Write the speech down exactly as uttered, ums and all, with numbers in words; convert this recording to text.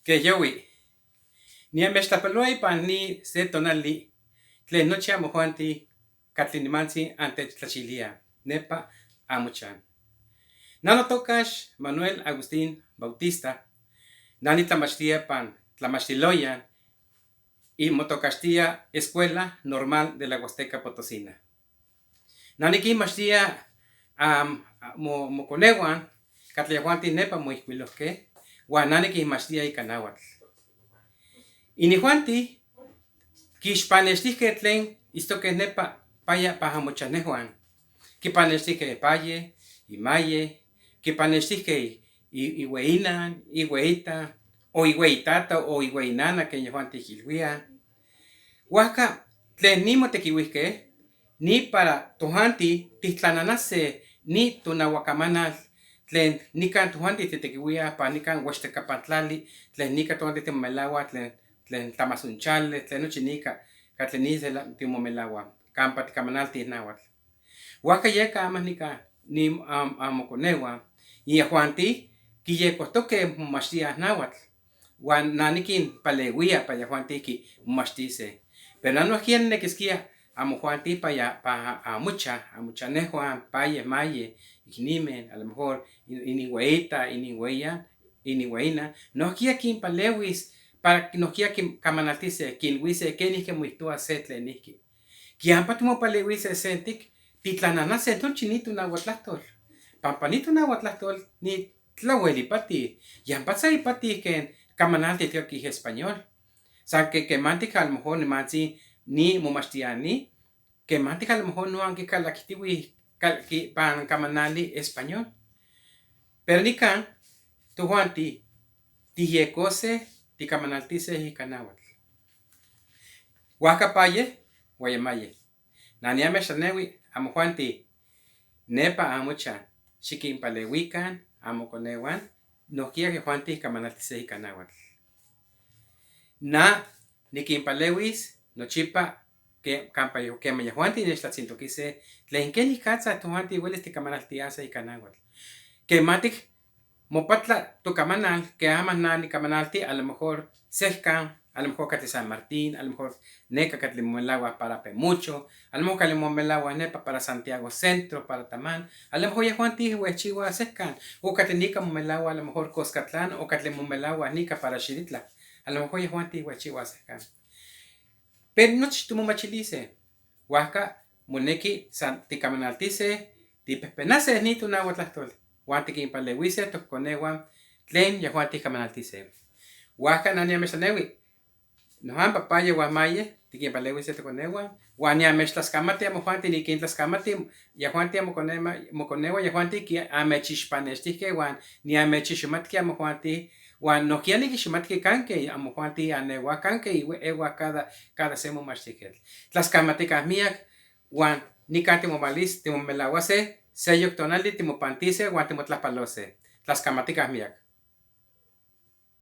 Keyowi', niya' mextlapalua' ipan ni se tonali tlen nochi amojuanti katli nimantzin antechtlachiliah nepa amochan. Na notokax Manuel Agustín Bautista, na nitlamachtia pan tlamachtiloyan y motokaxtia Escuela Normal de la Huasteca Potosina. Na nikinmachtia am, mo- mokonewan katli yejuanti nepa moijkuilojkeh, uan na nikinmachtia ika nawatl. Inijuanti kixpanextijkeh tlen itztokeh nepa paya pan amochan nejuan. Kipanextijkeh ipaye, imaye, kipanextijkeh i- i- iweyinan, iweyita, o iweyitata o iweyinana ken yejuanti kilwiah. Uajka tlen nin motekiwihkeh, ni para tojuanti tijtlananahseh ni tonawakamanal tlen nikan tojuanti titekiwiah pan nikan Huaxteka pan tlali, tlen nika tojuanti timomelawah tlen tlen tlamahsonchale, tlen nochi nika katli nin se la- timomelawah kampa tikamanaltih nawatl. Uajka yeka aman nika ni am- amokonewan, yejuanti kiyekojtokeh momachtiah nawatl. Uan na nikinpalewia para yejuanti kimomachtiseh. Pero na nohkia ninekiskia amojuanti paya pa amocha, amochan nejuan, paye, maye, iknimen, a lo mejor in- ininweyita, ininweyiyan, ininweyinan, nohkia kinpalewis para nohkia kinkamanaltiseh, kinilwiseh kenihki moihtowa se tlen nihki. Kiampa timopalewiseh sentik, titlananahseh nochi ni tonawatlajtol. Pampa ni tonawatlajtol ni tlawel ipati, yampatza ipati ken kamanaltih tikakih español. San ke kemantik a lo mejor nimantzin ni momachtiani, kemantik a lo mejor noan kikalakihtiwih kal- ki- pan kamanali español. Pero nikan tojuanti tiyekoseh tikamanaltiseh ika nawatl. Uajka paye, uaye maye. Na niamechtlanewi amojuanti nepa amochan, xikinpalewikan amokonewan, nohkia yejuanti kamanaltiseh ika nawatl. Na nikinpalewis nochipa ke- kampa yo- kema yejuanti nechtlatzintokiseh tlen kenikatza tojuanti welis tikamanaltiaseh ika nawatl. Kemantik mopatla tokamanal ke aman na nikamanalti a lo mejor sehkan, a lo mejor katli San Martín, a lo mejor neka katli momelawah para Pemucho, a lo mejor katli momelawah nepa para Santiago Centro, para Tamán, a lo mejor yejuanti wehchiwah sehkan, o katli nika momelawah a lo mejor Cuscatlán, o katli momelawah nika para Xilitla, a lo mejor yejuanti wehchiwah sehkan. Pero nochi timomachiliseh. Uajka moneki san tikamanaltiseh, tipehpenahseh ni tonawatlajtol, uan tikinpalewiseh tokonewan tlen yejuanti kamanaltiseh. Uajka na niamechtlanewi, nohan papaye uan maye, tikinpalewiseh tokonewan, uan niamechtlaskamati amojuanti nikintlaskamati yejuanti amokonema- mokonewan, yejuanti ki- amechixpanextihkeh uan niamechixmatki amojuanti, uan nohkia nikiximatki kanke amojuanti anewah, kanke iwe- ewah kada, kada se momachtijketl. Tlaskamatikan miak, uan nikan timomalis- timomelawaseh, seyok tonali timopantiseh uan timotlahpaloseh. Tlaskamatikan miak.